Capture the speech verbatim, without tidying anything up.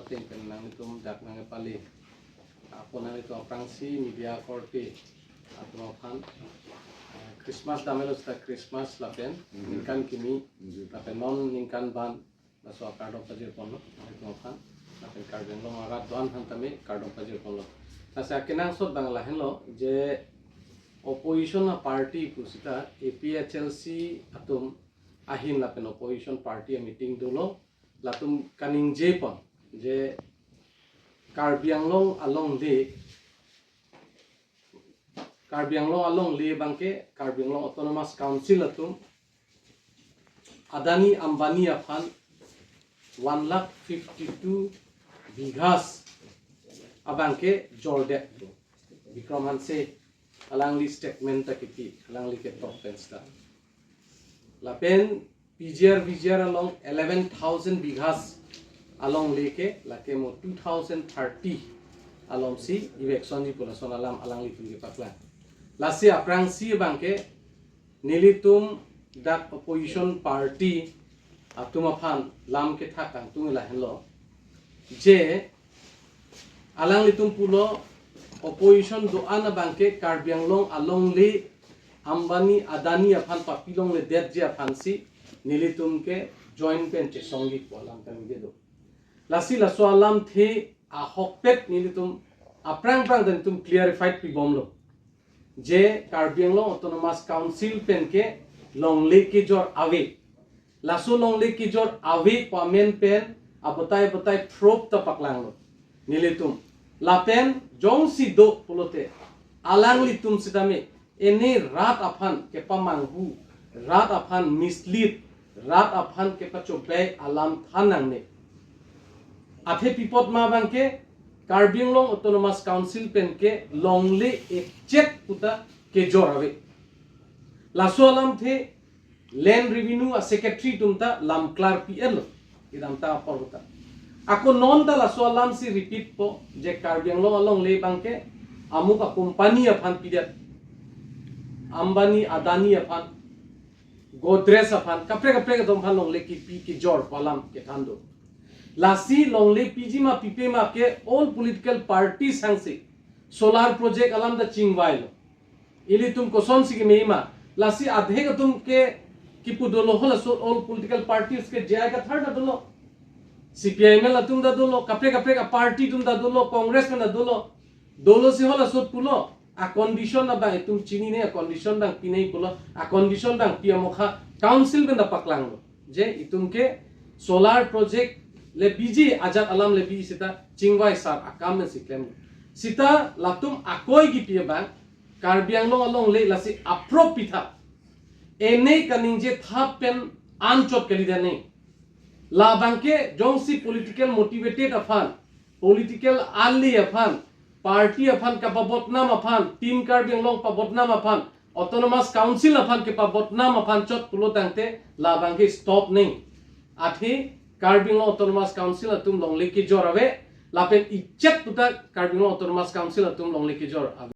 Tingpen nanglitum dak nangpali. Apot nanglitum aphrangsi media korte atum aphan, eh, Christmas damlo seta Christmas lapen ningkan kimi lapen non ningkan ban laso akardom pajirponlo nanglitum aphan. Lapen Karbi Anglong arat do-an aphan tame kardom pajirponlo. Lasi akenangsot abang lahenlo je opposition a party pu seta A P H L C atum ahin lapen opposition party a meeting dolo, latum kaningjepon je Karbi Anglong alongle, Karbi Anglong alongle abangke Karbi Anglong Autonomous Council atum Adani Ambani aphan one lakh fifty-two bighas abangke jordet. Bikram Hanse alangli statement ta kipi, alangli ketok pen seta. Lapen P G R V G R along eleven thousand bighas alongle ke lake mo two thousand thirty alongsi eviction ji pu lason alam alanglitum kepaklang. Lasi aphrangsi abangke nelitum dak opposition party atum aphan lam kethak kangtung lahenlo je alanglitum pulo opposition do-an abangke Karbi Anglong alongle Ambani Adani aphan papilongledetji aphansi nelitum ke join pen chesongji pu alam kami kedo. Lasi laso alamthe ahokpet nelitum aphrang phrang ta nelitum clarified pibomlo je Karbi Anglong Autonomous Council penke longle kejor ave. Laso longle kejor ave pu amen pen abatai batai proof ta paklanglo nelitum. Lapen jongsi do pulote alanglitum sitame ene rat aphan kepamanghu, rat aphan mislead, rat aphan kepachobei alam than nangne. Athe pi apot ma abangke Karbi Anglong Autonomous Council penke longle echek puta kejor ave. Laso alamthe Land Revenue a Secretary atum ta lam klarpi-etlo. Idam ta apor ta. Ako non ta laso alamsi repeat po je Karbi Anglong alongle abangke amuk a company aphan pidet. Ambani Adani aphan, Godrej aphan, kaprek kaprek atum aphan longle kipi kejor pu alam kethan do. Lasi longle piji ma pipe ma ke all political parties hangsi solar project alam ta chingvailo. Ilitum kosonsi keme ma. Lasi adhek atum ke kipu dolo, halaso all political parties ke J I Kathar ta dolo, C P I M L atum ta dolo, kaprek kaprek a party atum ta dolo, Congress pen ta dolo. Dolosi halaso pulo, a condition abang itum chinine, a condition abang pinei pulo, a condition abang pi amokha council pen ta paklanglo je itum ke solar project le biji, ajat alam le biji seta chingvai sar akam si klem. Seta latum akoi kipi abang Karbi Anglong alongle lasi approve pitha. Ene kaningje thap pen anchot kalidet ne. Labangke jongsi political motivated aphan, political ali aphan, party aphan kapabodnam aphan, Team Karbi Anglong pabodnam aphan, Autonomous Council aphan kepabodnam aphan chot pulo tangte labangke stop ne. Athe Karbi Anglong Autonomous Council atum longle kejor ave, lapen ichet puta Karbi Anglong Autonomous Council atum longle kejor ave.